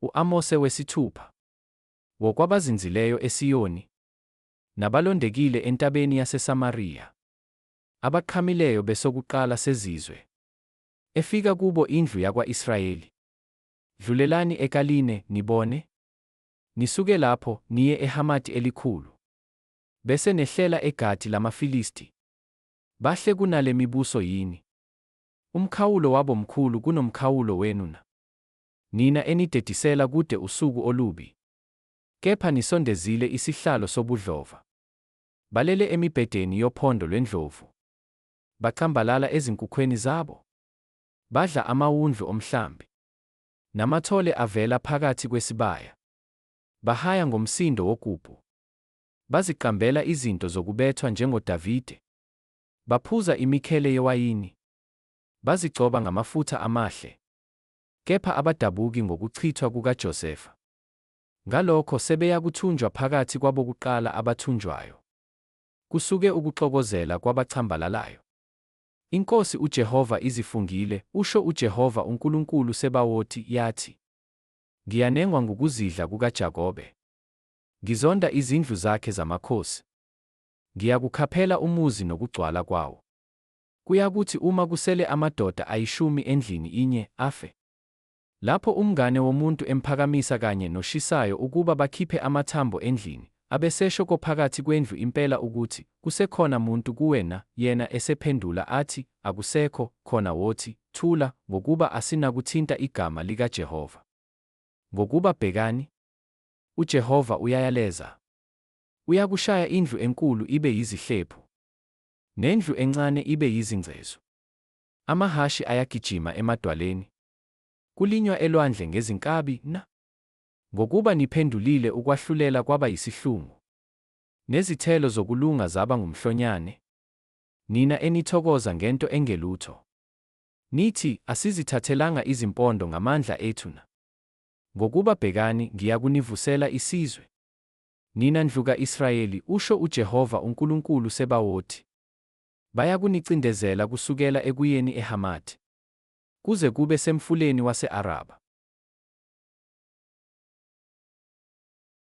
U-Amose wesithupha. Wo kwabazinzileyo eSiyoni, nabalondekile entabeni yaseSamariya, abaqhamileyo besokuqala sezizwe, efika kubo indlu yakwa-Israyeli. Dlulelani eKaline, nibone, nisuke lapho, niye eHamati elikhulu, bese nehlela eGati lamaFilisti. Bahle kunale mibuso yini? Umkhawulo wabo mkhulu kunomkhawulo wenu na? Nina enidedisela kude usuku olubi, kepha nisondezile isihlalo sobudlova. Balele emibhedeni yophondo lwendlovu, bacambalala ezinkukhweni zabo. Badla amawundlu omhlambi, namathole avela phakathi kwesibaya. Bahaya ngomsindo wogubhu, baziqambela izinto zokubethwa njengoDavide. Baphuza imikhele yewayini, bazigcoba ngamafutha amahle, kepha abadabuki ngokuchithwa kukaJosefa. Ngalokho sebeyakuthunjwa phakathi kwabokuqala abathunjwayo, kusuke ukuxokozela kwabacambalalayo. INkosi uJehova izifungile, usho uJehova uNkulunkulu Sebawoti, yathi, Ngiyanengwa ngukuzidla kukaJakobe, ngizonda izindlu zakhe zamakhosi. Ngiyakukhaphela umuzi nokugcwala kwawo. Kuyakuthi uma kusele amadoda ayishumi endlini inye, afe. Lapho umngane womuntu emphakamisa kanye noshisayo ukuba bakhiphe amathambo endlini, abesesho kophakathi kwendlu impela ukuthi, Kusekhona muntu kuwe na? Yena esephendula athi, Akusekho, khona wothi, Thula, ngokuba asinakuthinta igama likaJehova. Ngokuba bhekani, uJehova uyayaleza, uyakushaya indlu enkulu ibe yizihlephu, nendlu encane ibe yizingcezu. Amahhashi ayagijima emadwaleni, kulinywa elwandle ngezinkabi na? Ngokuba niphendulile ukwahlulela kwaba yisihlungu, nezithelo zokulunga zaba ngumhlonyane, nina enithokoza ngento engelutho. Nithi, Asizithathelanga izimpondo ngamandla ethu na? Ngokuba bhekani, ngiyakunivusela isizwe, nina ndlu ka-Israyeli, usho uJehova uNkulunkulu Sebawoti, bayakunicindezela kusukela ekuyeni eHamati, kuze kube semfuleni wase-Araba.